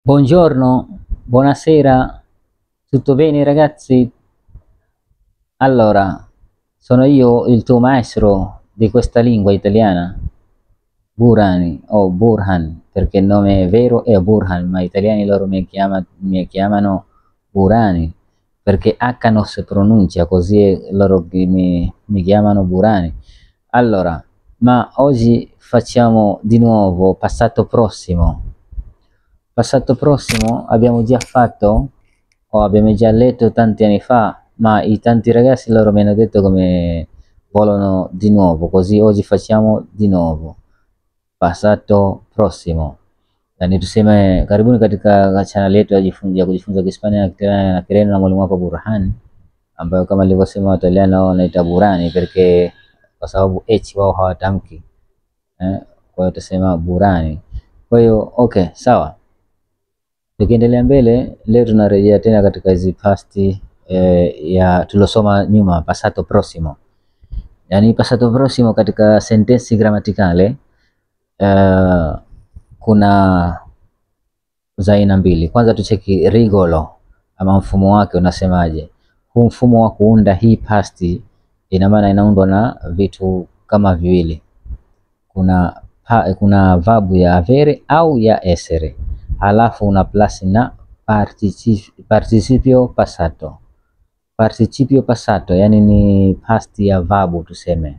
Buongiorno, buonasera, tutto bene ragazzi? Allora, sono io il tuo maestro di questa lingua italiana, Burani o Burhan, perché il nome vero è Burhan, ma gli italiani loro mi chiamano Burani, perché H non si pronuncia, così loro mi chiamano Burani. Allora, ma oggi facciamo di nuovo passato prossimo. Passato prossimo abbiamo già fatto o abbiamo già letto tanti anni fa, ma i tanti ragazzi loro mi hanno detto come vogliono di nuovo, così oggi facciamo di nuovo passato prossimo. Yani tuseme karibuni katika channel yetu ya kujifunza Kihispania na Kireno na mwalimu wako Burhan, ambayo kama nilivyosema Wataliano wao wanaita Burani perché kwa sababu h wao hawatamki, kwa hiyo tusema Burani. Kwa hiyo okay, sawa. Tukiendelea mbele, leo tunarejea tena katika hizi past ya tulosoma nyuma, passato prossimo. Yani passato prossimo katika sentensi grammaticale kuna za aina mbili. Kwanza tucheki rigolo ama mfumo wake unasemaje. Huu mfumo wa kuunda hii past ina maana inaundwa na vitu kama viwili. Kuna verb ya avere au ya essere, alafu una plus na participio passato. Participio passato yani ni past ya verb tuseme,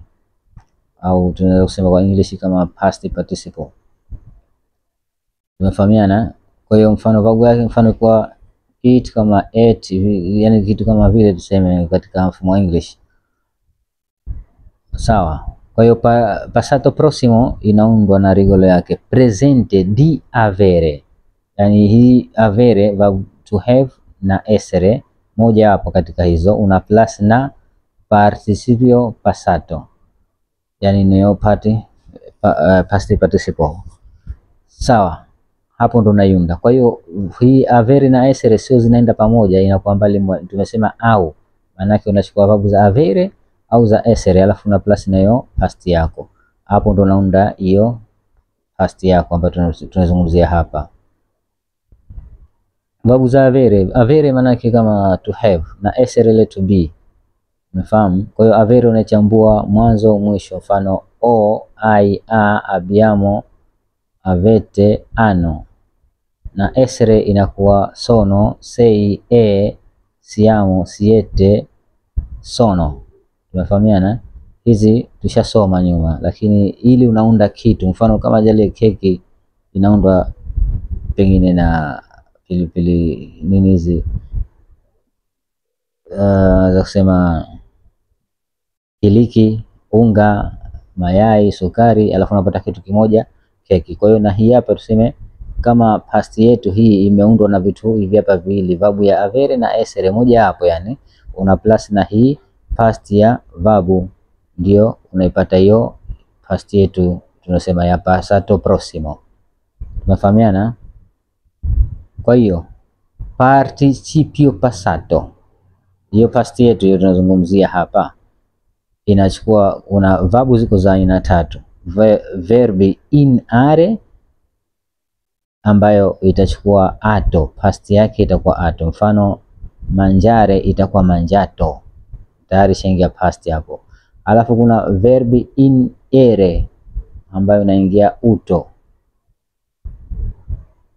au tunaweza kusema kwa English kama past participle. Tumefahamiana? Kwa hiyo mfano verb yake, mfano kwa it kama ate, yani kitu kama vile tuseme katika mfumo wa English. Sawa. Kwa hiyo passato prossimo inaundwa na rigolo yake presente di avere, yani hii avere verb to have na essere, moja hapo katika hizo una plus na participio passato, yani niyo past participle. Sawa, hapo ndo unaiunda. Kwa hiyo hii avere na essere sio zinaenda pamoja, inakuwa mbali. Tumesema au, maana unachukua verb za avere au za essere alafu una plus na hiyo past yako, hapo ndo unaunda hiyo past yako ambayo tunazungumzia hapa. Verb za avere, avere maana yake kama to have na essere ile to be. Umefahamu? Kwa hiyo avere unachambua mwanzo mwisho, mfano o, ai, a, abbiamo, avete, hanno, na essere inakuwa sono, sei, e, siamo, siete, sono. Tumefahamiana? Hizi tushasoma nyuma, lakini ili unaunda kitu, mfano kama jale keki inaundwa pengine na pilipili nini hizi za kusema iliki, unga, mayai, sukari, alafu unapata kitu kimoja keki. Kwa hiyo na hii hapa tuseme kama past yetu hii imeundwa na vitu hivi hapa viwili, verb ya avere na essere, moja hapo, yani una plus na hii past ya verb, ndio unaipata hiyo past yetu tunasema ya passato prossimo. Tumefahamiana? Kwa hiyo participio passato, hiyo past yetu hiyo tunazungumzia hapa, inachukua una verb ziko za aina tatu. Verbi in are ambayo itachukua ato, past yake itakuwa ato. Mfano mangiare itakuwa mangiato, tayari shaingia past hapo. Alafu kuna verbi in ere ambayo inaingia uto,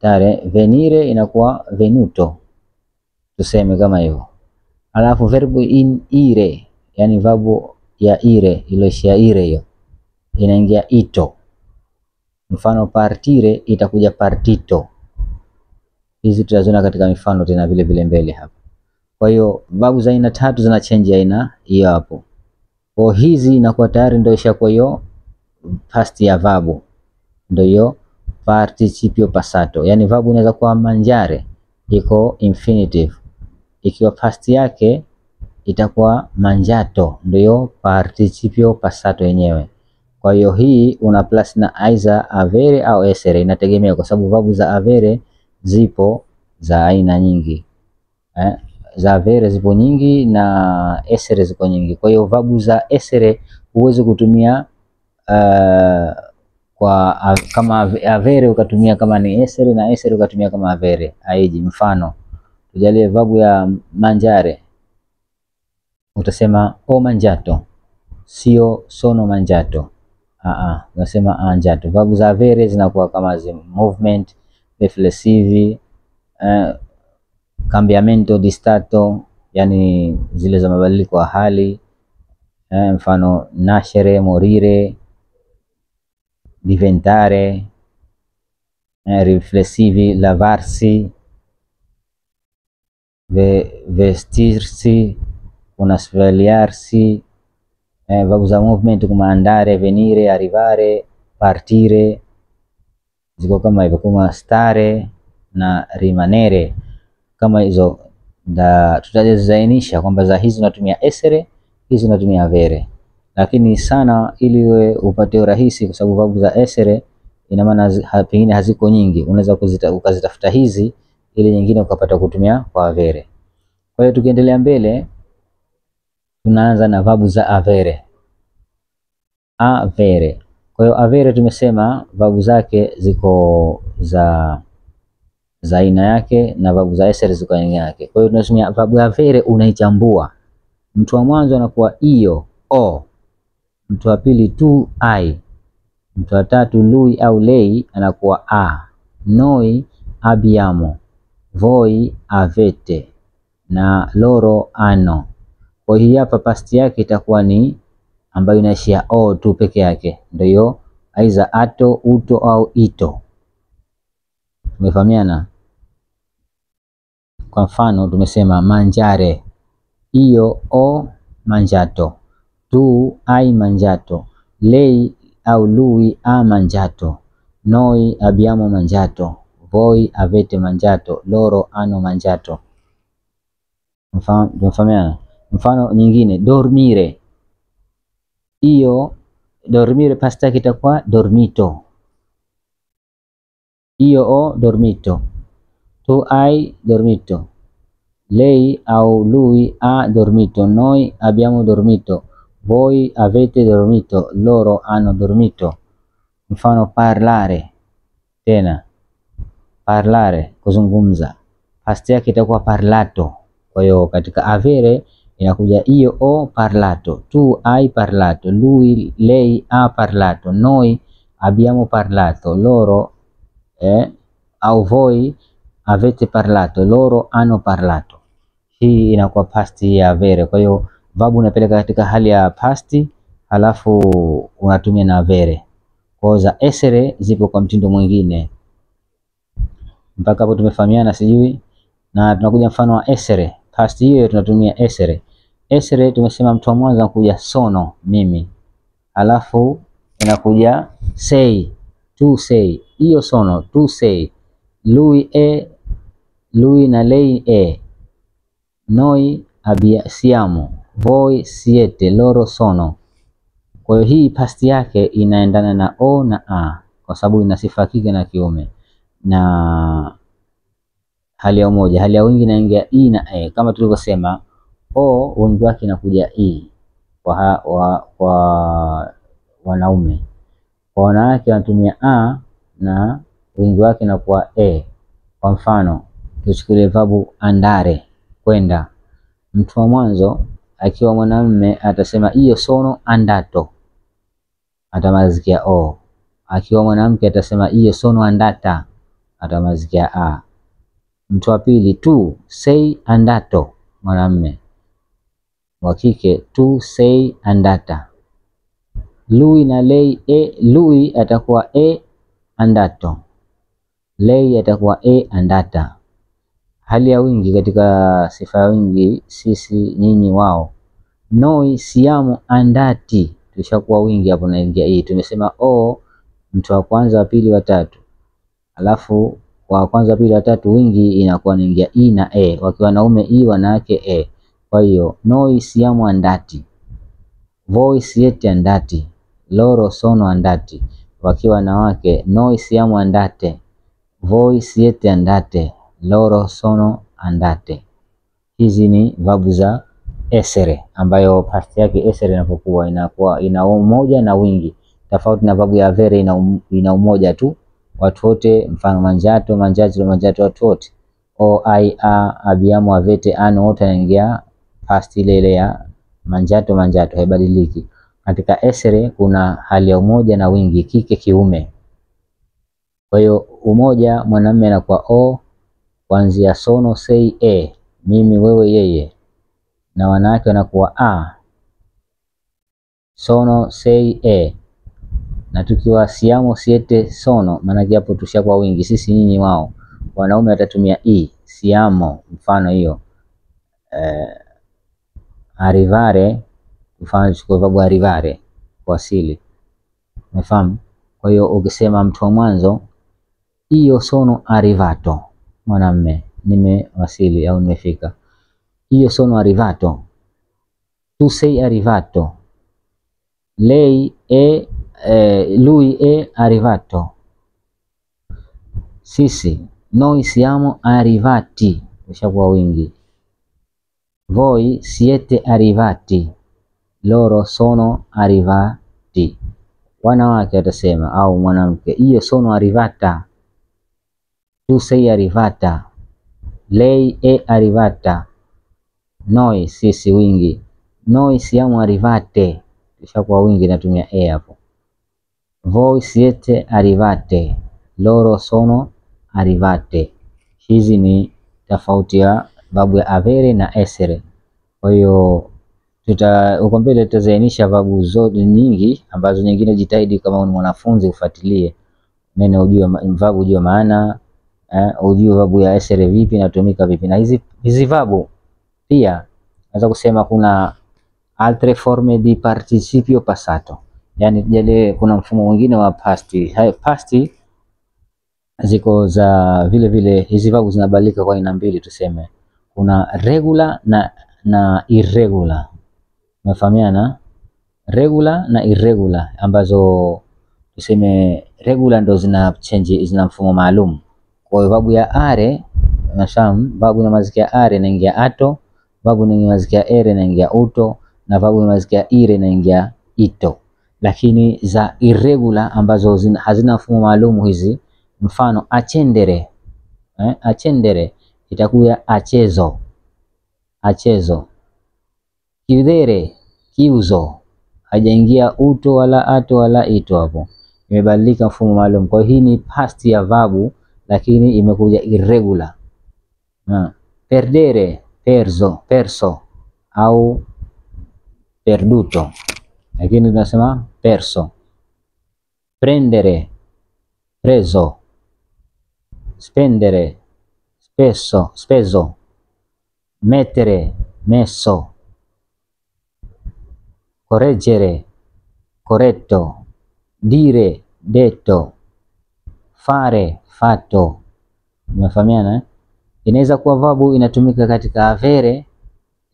tayari venire inakuwa venuto, tuseme kama hivyo. Alafu verbu in ire, yani verbu ya ire iloishia ire hiyo inaingia ito. Mfano partire itakuja partito. Hizi tutaziona katika mifano tena vile vile mbele hapa. Kwa hiyo verb za aina tatu zina change aina hiyo hapo. Kwa hizi inakuwa tayari ndio ishakuwa hiyo past ya verb, ndio hiyo participio passato. Yani verb inaweza kuwa mangiare iko infinitive, ikiwa past yake itakuwa mangiato, ndio participio passato yenyewe. Kwa hiyo hii una plus na aidha avere au essere, inategemea kwa sababu verb za avere zipo za aina nyingi, za avere zipo nyingi na essere ziko nyingi. Kwa hiyo verb za essere huwezi kutumia Kwa kama avere ukatumia kama ni essere na essere ukatumia kama avere, haiji. Mfano tujalie verbu ya mangiare, utasema ho mangiato, sio sono mangiato. Unasema mangiato. Verbu za avere zinakuwa kama zi movement, riflessivi, cambiamento di stato, yani zile za mabadiliko ya hali, mfano nascere, morire, diventare, riflessivi, lavarsi, vestirsi, una svegliarsi, verbu za movement kama andare, venire, arrivare, partire, ziko kama hivyo, kama stare na rimanere, kama hizo. Tutazainisha kwamba za hizi unatumia essere, hizi unatumia avere, lakini sana ili we upate urahisi, kwa sababu verbu za essere ina maana pengine haziko nyingi, unaweza ukazitafuta hizi ili nyingine ukapata kutumia kwa avere. Kwa hiyo tukiendelea mbele, tunaanza na verbu za avere. Avere. Kwa hiyo avere tumesema verbu zake ziko za aina yake na verbu za essere ziko aina yake. Kwa hiyo tunatumia verbu avere, unaichambua. Mtu wa mwanzo anakuwa io o, mtu wa pili tu ai, mtu wa tatu lui au lei anakuwa a, noi abbiamo, voi avete na loro hanno. Kwa hiyo hapa pasti yake itakuwa ni ambayo inaishia o tu peke yake, ndio aiza ato, uto au ito. Tumefahamiana? Kwa mfano tumesema mangiare, io ho mangiato, tu hai mangiato, lei au lui ha mangiato, noi abbiamo mangiato, voi avete mangiato, loro hanno mangiato. Tumefahamiana? Mfano nyingine dormire, io dormire past yake itakuwa dormito, io ho dormito, tu hai dormito, lei au lui ha dormito, noi abbiamo dormito, voi avete dormito, loro hanno dormito. Mfano parlare, tena parlare, kuzungumza, past yake itakuwa parlato. Kwa hiyo katika avere inakuja io ho parlato, tu hai parlato, lui lei ha parlato, noi abbiamo parlato, loro au voi avete parlato, loro hanno parlato. Hii inakuwa past ya avere. Kwa hiyo verbu unapeleka katika hali ya past, halafu unatumia na avere. Kwa za essere zipo kwa mtindo mwingine. Mpaka hapo tumefahamiana sijui? Na tunakuja mfano wa essere. Past hiyo tunatumia essere. Essere tumesema mtu wa mwanzo anakuja sono, mimi, halafu inakuja sei, tu sei, io sono, tu sei, lui è, lui na lei è, noi siamo, voi siete, loro sono. Kwa hiyo hii past yake inaendana na o na a, kwa sababu ina sifa kike na kiume na hali ya umoja. Hali ya wingi inaingia i na e, kama tulivyosema o wingi wake inakuja i kwa wanaume, kwa wanawake wanatumia a na wingi wake inakuwa e. Kwa mfano tuchukulie verbu andare, kwenda. Mtu wa mwanzo akiwa mwanamume atasema io sono andato, atamalizikia o. Akiwa mwanamke atasema io sono andata, atamalizikia a. Mtu wa pili tu sei andato, mwanamume. Wa kike tu sei andata. Lui na lei e, lui atakuwa e andato, lei atakuwa e andata. Hali ya wingi katika sifa ya wingi, sisi, nyinyi, wao. Noi siamo andati, tushakuwa wingi hapo, naingia hii. Tumesema o mtu wa kwanza, wa pili, wa tatu, alafu wa kwanza, pili, wa tatu wingi inakuwa naingia i na e, wakiwa wanaume i, wanawake e. Kwa hiyo noi siamo andati, voi siete andati, loro sono andati. Wakiwa wanawake noi siamo andate, voi siete andate, loro sono andate. Hizi ni verbu za essere, ambayo past yake essere inapokuwa inakuwa ina umoja na wingi. Tofauti na verbu ya avere ina umoja tu, watu wote, mfano mangiato, mangiati, mangiato, watu wote. O, ai, a, abbiamo, avete, hanno, wote yanaingia past ile ile ya mangiato, mangiato, haibadiliki. Katika essere kuna hali ya umoja na wingi, kike kiume. Kwa hiyo umoja mwanamume anakuwa o, kuanzia sono, sei, e, mimi, wewe, yeye, na wanawake wanakuwa a, sono, sei, e. Na tukiwa siamo, siete, sono, maana hapo tushakuwa wingi, sisi, nyinyi, wao. Wanaume watatumia i, siamo, mfano hiyo. Arrivare, mfano chukua verbo arrivare, kuwasili. Umefahamu? Kwa hiyo ukisema mtu wa mwanzo, io sono arrivato, mwanamume, nimewasili au nimefika. Io sono arrivato, tu sei arrivato, lei è, lui è arrivato, sisi, noi siamo arrivati, ushakuwa wingi. Voi siete arrivati, loro sono arrivati. Wanawake watasema au mwanamke, io sono arrivata, tu sei arrivata, lei è arrivata, noi, sisi wingi, noi siamo arrivate, kishakuwa wingi natumia e hapo. Voi siete arrivate, loro sono arrivate. Hizi ni tofauti ya verbu ya avere na essere. Kwa hiyo huko mbele tutazainisha verbu zote nyingi, ambazo nyingine jitahidi kama ni mwanafunzi ufuatilie neno, ujue verbu, ujue maana, ujue verbu ya essere vipi inatumika vipi. Na hizi verbu pia naweza kusema kuna altre forme di participio passato, yani jale kuna mfumo mwingine wa pasti. Hai, pasti ziko za vile vile, hizi verbu zinabadilika kwa aina mbili tuseme, kuna regular na irregular. Umefahamiana? Regular na irregular, ambazo tuseme regular ndo zina change, zina mfumo maalum. Kwa hiyo verbu ya are, unafahamu, verbu inamalizikia are inaingia ato, verbu inamalizikia ere inaingia uto, na verbu inamalizikia ire inaingia ito. Lakini za irregular ambazo hazina mfumo maalum hizi, mfano accendere, accendere itakuwa acceso, acceso. Chiudere, chiuso, hajaingia uto wala ato wala ito hapo, imebadilika mfumo maalum. Kwa hiyo hii ni past ya verbu, lakini imekuja irregular. Perdere, perso, perso au perduto, lakini tunasema perso. Prendere, preso. Spendere, spesso, speso. Mettere, messo. Correggere, corretto. Dire, detto. Fare, fatto. Umefahamiana, eh? Inaweza kuwa verbu inatumika katika avere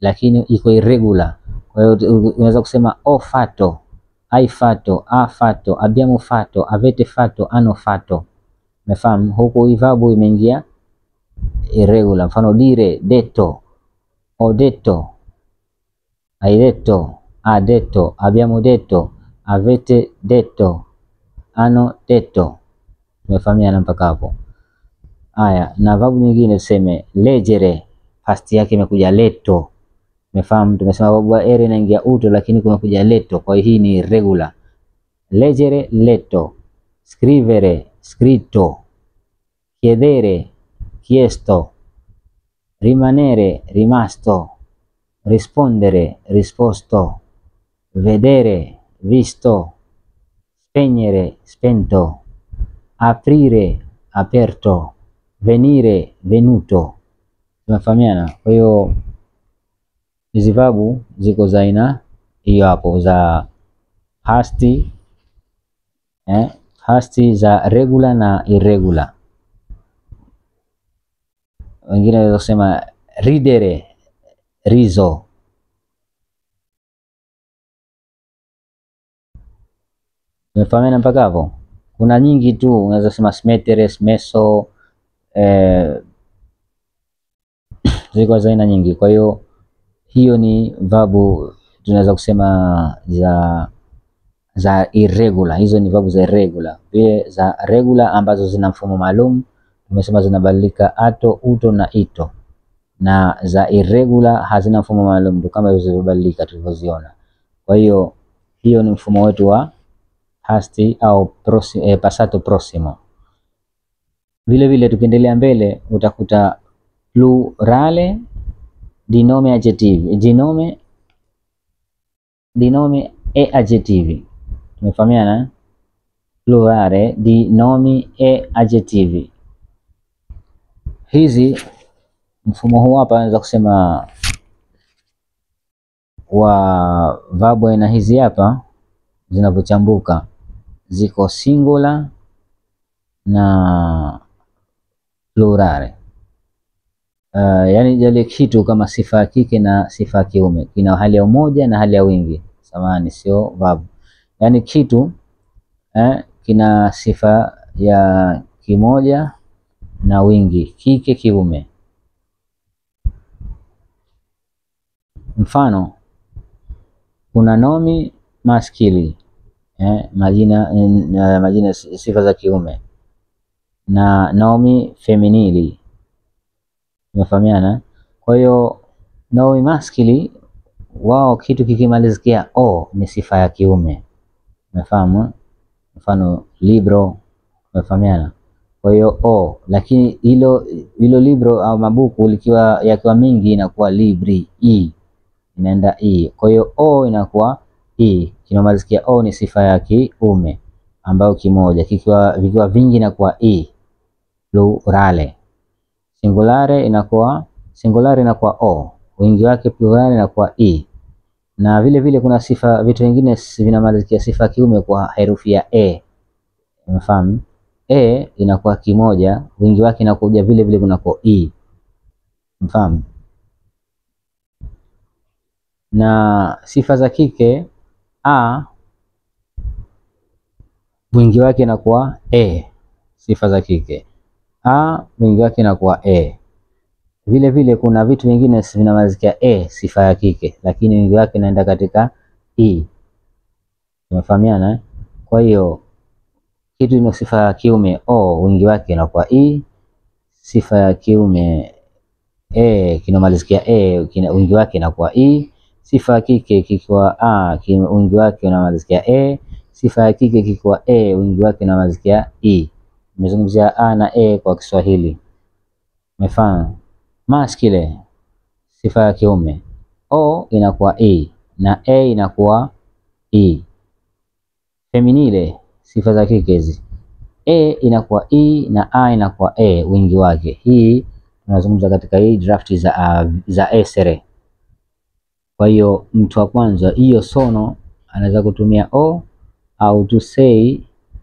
lakini iko irregular. Kwa hiyo unaweza kusema ho fatto, hai fatto, ha fatto, abbiamo fatto, avete fatto, hanno fatto. Umefahamu? Huku hii verbu imeingia irregular. Mfano dire, detto, ho detto, hai detto, ha detto, abbiamo detto, avete detto, hanno detto. Tumefahamiana mpaka hapo? Haya, na verbu nyingine tuseme leggere, past yake imekuja letto. Umefahamu? Tumesema verbu ya ere inaingia uto, lakini kumekuja letto, kwa hiyo hii ni irregular. Leggere, letto. Scrivere, scritto. Chiedere, chiesto. Rimanere, rimasto. Rispondere, risposto. Vedere, visto. Spegnere, spento. Aprire, aperto. Venire, venuto. Tumefahamiana? Kwa hiyo hizi verbu ziko za aina hiyo hapo, za past, past za regular na irregular. Wengine wanaweza kusema ridere, riso. Tumefahamiana mpaka hapo? Kuna nyingi tu, unaweza kusema smettere, smesso, ziko za aina nyingi. Kwa hiyo hiyo ni verbu tunaweza kusema za za irregular. Hizo ni verbu za irregular. Vile za regular ambazo zina mfumo maalum tumesema zinabadilika ato, uto na ito, na za irregular hazina mfumo maalum, ndio kama hizo zilizobadilika tulivyoziona. Kwa hiyo hiyo ni mfumo wetu wa past au passato prossimo. Vile vile tukiendelea mbele utakuta plurale di nome aggettivi, di nome e aggettivi. Tumefahamiana? Plurale di nomi e aggettivi. Hizi mfumo huu hapa naweza kusema wa verb aina hizi hapa zinavyochambuka ziko singular na plurale. Yani jali kitu kama sifa ya kike na sifa ya kiume, kina hali ya umoja na hali ya wingi. Samahani, sio verb. Yani kitu kina sifa ya kimoja na wingi, kike kiume. Mfano, kuna nomi maskili, majina sifa za kiume, na nomi feminili. Umefahamiana? Kwa hiyo nomi maskili wao kitu kikimalizikia o ni sifa ya kiume. Umefahamu? Mfano libro. Umefahamiana? Kwa hiyo o, lakini hilo libro au mabuku likiwa yakiwa mingi inakuwa libri, i inaenda i. Kwa hiyo o inakuwa i, kinomalizikia o ni sifa ya kiume ambayo kimoja, kikiwa vikiwa vingi inakuwa i plurale. Singulare inakuwa o, wingi wake plurale inakuwa i. Na vile vile kuna sifa, vitu vingine vinamalizikia sifa kiume kwa herufi ya e. Umefahamu? E inakuwa kimoja, wingi wake inakuja vile vile kunako i. Umefahamu? Na sifa za kike a wingi wake inakuwa e. Sifa za kike a wingi wake inakuwa e. Vile vile kuna vitu vingine vinamalizikia e sifa ya kike, lakini wingi wake inaenda katika i. Tumefahamiana eh? Kwa hiyo kitu ina sifa ya kiume o wingi wake inakuwa i, sifa ya kiume e kinomalizikia e wingi wake inakuwa i, sifa ya kike kikiwa a wingi wake unamalizikia e, sifa ya kike kikiwa e wingi wake unamalizikia i. Nimezungumzia a na e kwa Kiswahili. Umefahamu? Maskile sifa ya kiume o inakuwa i na e inakuwa i. Feminile sifa za kike hizi e inakuwa i na a inakuwa e wingi wake. Hii tunazungumza katika hii draft za essere. Kwa hiyo mtu wa kwanza hiyo sono anaweza kutumia o au to say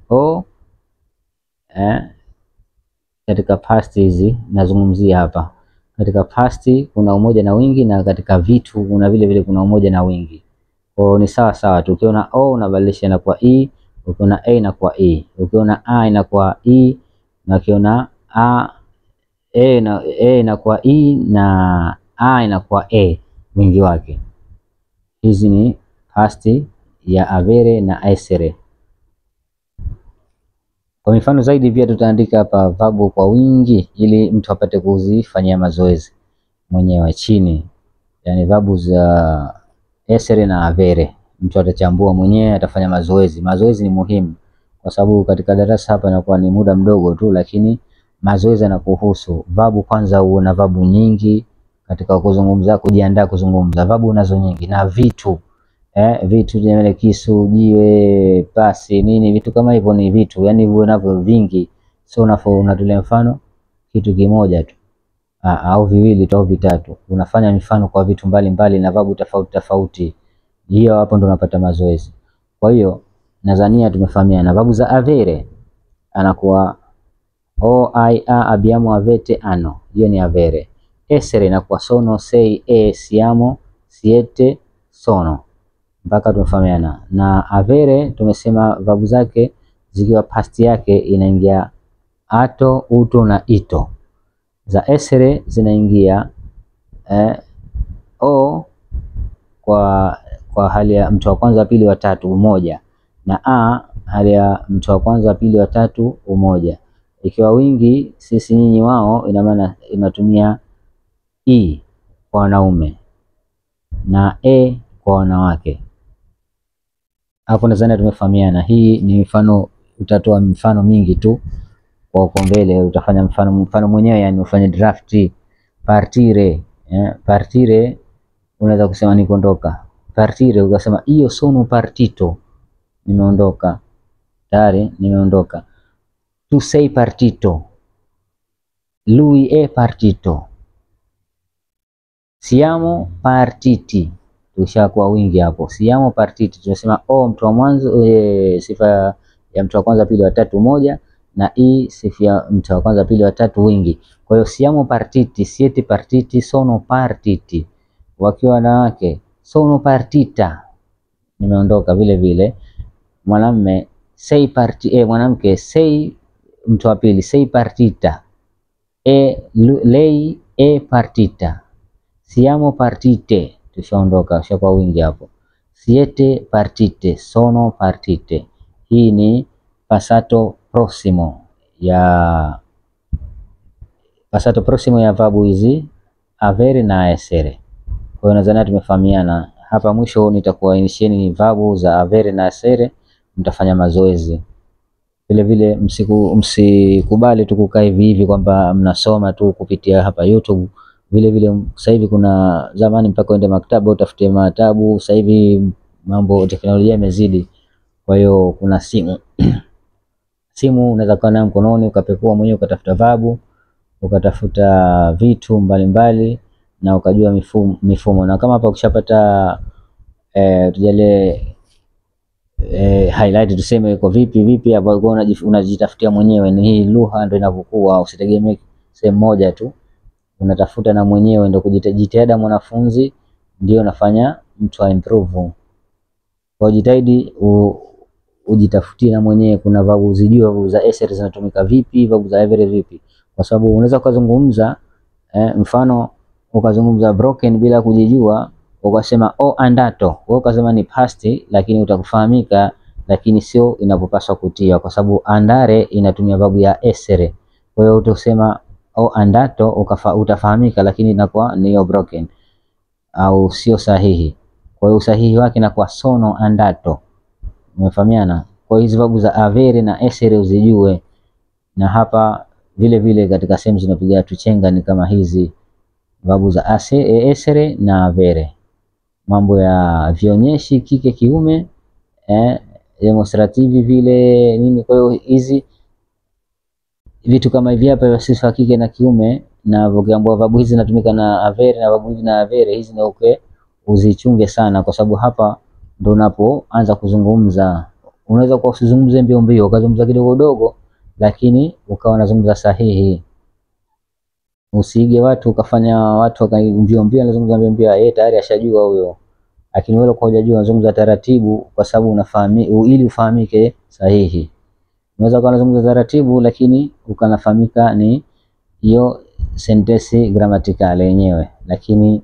o katika past hizi nazungumzia hapa. Katika past kuna umoja na wingi, na katika vitu kuna vile vile kuna umoja na wingi. Kwa hiyo ni sawa sawa tu, ukiona o unabadilisha inakuwa i, ukiona a inakuwa i, ukiona a inakuwa i, na ukiona a e na e inakuwa i na a inakuwa e wingi wake. Hizi ni past ya avere na essere. Kwa mifano zaidi pia tutaandika hapa verbu kwa wingi ili mtu apate kuzifanyia mazoezi mwenyewe chini. Yani verbu za essere na avere mtu atachambua mwenyewe, atafanya mazoezi. Mazoezi ni muhimu kwa sababu katika darasa hapa inakuwa ni muda mdogo tu, lakini mazoezi yanakuhusu verbu. Kwanza uwe na verbu nyingi katika kuzungumza, kujiandaa kuzungumza, verbu unazo nyingi na vitu vitu vile kisu, jiwe, pasi, nini, vitu kama hivyo ni vitu, yani uwe navyo vingi. So unatolea mfano kitu kimoja tu au viwili tu au vitatu, unafanya mifano kwa vitu mbalimbali na verbu tofauti tofauti. Hiyo hapo ndo unapata mazoezi. Kwa hiyo nadhania tumefahamiana. Verbu za avere anakuwa o i a abbiamo avete ano, hiyo ni avere. Essere inakuwa sono, sei, e, siamo, siete, sono. Mpaka tumefahamiana. Na avere tumesema verbu zake zikiwa past yake inaingia ato, uto na ito. Za essere zinaingia o kwa hali ya mtu wa kwanza, pili, wa tatu, umoja, Na a hali ya mtu wa kwanza, pili, wa tatu, umoja. Ikiwa wingi sisi, nyinyi, wao, ina maana inatumia i kwa wanaume na e kwa wanawake. Hapo nadhani tumefahamiana. Hii ni mifano, utatoa mifano mingi tu kwa huko mbele, utafanya mfano mwenyewe, yani ufanye draft. Partire, partire unaweza kusema ni kuondoka. Partire ukasema io sono partito, nimeondoka tayari, nimeondoka. Tu sei partito, lui è partito, siamo partiti. Tushakuwa wingi hapo, siamo partiti. Tunasema o mtu wa mwanzo, sifa ya mtu wa kwanza, pili, wa tatu, moja, na i sifa ya mtu wa kwanza, pili, wa tatu, wingi. Kwa hiyo siamo partiti, siete partiti, sono partiti. Wakiwa wanawake sono partita, nimeondoka vile vile. Mwanamme sei parti, mwanamke sei, mtu wa pili sei partita, lei è partita, siamo partite. Tushaondoka, tushakuwa wingi hapo. Siete partite, sono partite. Hii ni passato prossimo ya passato prossimo ya verbu hizi avere na essere. Kwa hiyo nadhani tumefahamiana hapa. Mwisho nitakuainishieni ni verbu za avere na essere, mtafanya mazoezi vile vile. Msikubali tu kukaa hivi hivi kwamba mnasoma tu kupitia hapa YouTube. Vile vile sasa hivi kuna zamani mpaka uende maktaba utafute matabu. Sasa hivi mambo teknolojia imezidi, kwa hiyo kuna simu simu unaweza kuwa nayo mkononi ukapekua mwenyewe ukatafuta verbu ukatafuta vitu mbalimbali mbali, na ukajua mifumo. Na kama hapa ukishapata tujale highlight tuseme iko vipi vipi hapo, unajitafutia mwenyewe. Ni hii lugha ndio inavyokuwa, usitegemee sehemu moja tu, unatafuta na mwenyewe, ndio kujitahidi mwanafunzi ndio unafanya mtu improve. Kwa jitahidi ujitafutie na mwenyewe. Kuna verbu uzijue, verbu za essere zinatumika vipi, verbu za avere vipi, kwa sababu unaweza ukazungumza mfano ukazungumza broken bila kujijua, ukasema o andato, wewe ukasema ni past, lakini utakufahamika, lakini sio inapopaswa kutia, kwa sababu andare inatumia verbu ya essere. Kwa hiyo utasema o andato utafahamika, lakini inakuwa ni broken au sio sahihi. Kwa hiyo usahihi wake inakuwa sono andato. Umefahamiana? Kwa hiyo hizi verbu za avere na essere uzijue, na hapa vile vile katika sehemu zinapiga tuchenga ni kama hizi verbu za essere na avere, mambo ya vionyeshi kike kiume, demonstrativi vile nini. Kwa hiyo hizi vitu kama hivi hapa sifa kike na kiume, na ukiambiwa verbu hizi zinatumika na avere na verbu hizi na avere, hizi ndio uzichunge sana, kwa sababu hapa ndo unapoanza kuzungumza. Unaweza kwa usizungumze mbio mbio, ukazungumza kidogo dogo, lakini ukawa unazungumza sahihi. Usiige watu ukafanya watu mbio mbio, anazungumza mbio mbio, yeye tayari ashajua huyo, lakini wewe kwa hujajua, unazungumza taratibu, kwa sababu unafahamu, ili ufahamike sahihi. Unaweza kuwa unazungumza taratibu, lakini ukanafahamika ni hiyo sentensi grammaticale yenyewe, lakini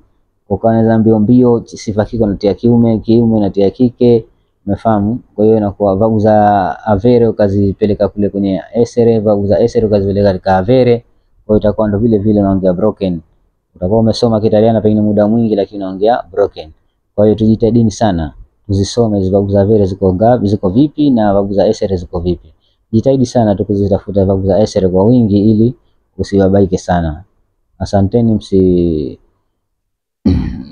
ukaanza mbio mbio, sifa kike unatia kiume, kiume unatia kike, umefahamu? Kwa hiyo inakuwa verbu za avere ukazipeleka kule kwenye essere, verbu za essere ukazipeleka katika avere. Kwa hiyo itakuwa ndo vile vile unaongea broken. Utakuwa umesoma Kitaliano pengine muda mwingi, lakini unaongea broken. Kwa hiyo tujitahidini sana tuzisome hizo verbu za avere ziko ngapi, ziko vipi, na verbu za essere ziko vipi. Jitahidi sana tukuzitafuta verbu za essere kwa wingi ili usibabaike sana. Asanteni,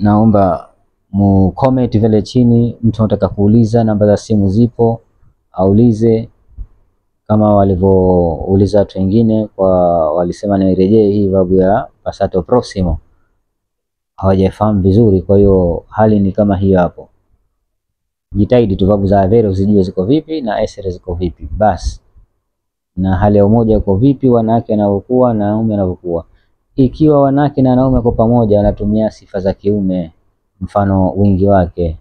naomba mu comment vile chini, mtu anataka kuuliza, namba za simu zipo, aulize kama walivyouliza watu wengine, kwa walisema nirejee hii verbu ya passato prossimo, hawajafahamu vizuri. Kwa hiyo hali ni kama hiyo hapo. Jitahidi tu verbu za avere uzijue ziko vipi na essere ziko vipi basi, na hali ya umoja uko vipi, wanawake wanavyokuwa na wanaume wanavyokuwa. Ikiwa wanawake na wanaume kwa pamoja wanatumia sifa za kiume, mfano wingi wake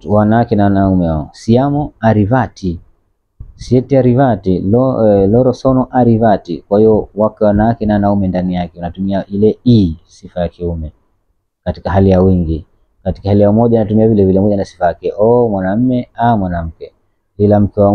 wanawake na wanaume wao, siamo arrivati, siete arrivati, loro sono arrivati. Kwa hiyo wako wanawake na wanaume ndani yake, wanatumia ile i sifa ya kiume katika hali ya wingi. Katika hali ya umoja anatumia vile vile moja na sifa yake, o mwanamume, a mwanamke. Ila mke wa